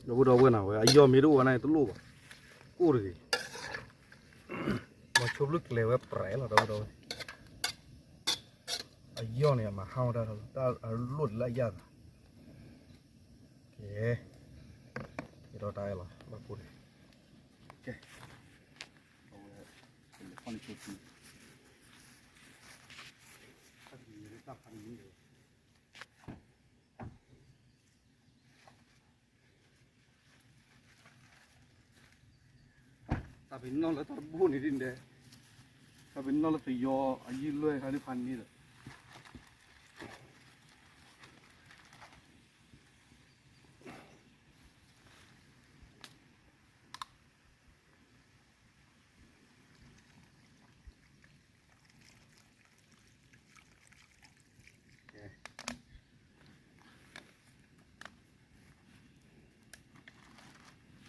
ဒီပုၢ်ဒီဝဲၢ်နၤဝဲ အယီၢ်မ့ၢ်တအိၣ်ဝဲန့ၣ် တလိၣ်ဘၣ်, ကိၣ်တဂ့ၤ, မၤဆိဘျုးကျဲၤဝဲပြဲးလီၤ ဒီပုၢ်ဒီဝဲၢ်, အယီၢ်န့ၣ် အမၤဟါဝဲဒၣ် တၢ်အလိၣ်တလၢအယၢ်သး, ကဲ, ကဲဒီးတၢ်အဲၣ်လီၤ ဘၣ်ကိၣ်န့ၣ်, ကဲ, အဝဲ, တလဲၤခီၣ်န့ၣ်ဆိ တၢ်ပ့ၤနီၣ်လၢတၢ်တဘိၣ်န့ၣ်ဒ်န့ၣ်, တၢ်ပ့ၤနီၣ်လၢပယီၤအယုၢ်လွဲၢ်ခါဒ်ဖးန့ၣ်ဒီး,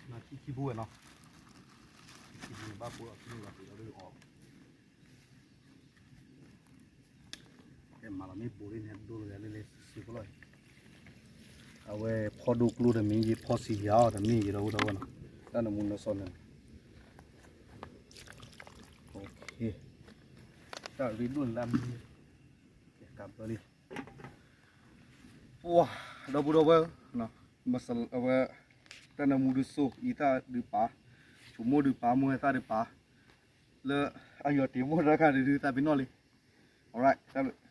မၤခံခံဘိဝဲနီၤ, ခံခံဘိန့ၣ်ဘၣ်ဖိလီၤ ခံဘိလီၤ ပှ့ၤလီၤဒ်အီၤ, ကဲမၤလီၤမ့ၢ်ဘိဒ်န့ၣ် ဒိလီၤယၤလၢလဲၤစံးဖိလီၤ, အဝဲဖီဒိၣ်ကျိတမ့ၢ်ယဲ ဖီစံယၤအီၤတမ့ၢ်ယဲ ဒီပုၢ်ဒီဝဲၢ်နီၤ, တၢ်နမူနစီန့ၣ် တၢ်ရ့ဒိၣ်န့ၣ်လၢအမံၤ, ကဘၢလံ, ပှၤ, ဒီပုၢ်ဒီဝဲၢ်, အဝဲ, တၢ်နၢမူဒုးစိ အံသၣ်ဒုးပာ်, ဆိမိၣ်ဒုးပာ် မိၢ်ဝဲသၣ်ဒုးပာ်, လၢအယီၤတ့ၤမိၢ်တၢ်ခါဒုး ဒုးသးပ့ၤနီၣ်လံ, alright, တၢ်ဘျုး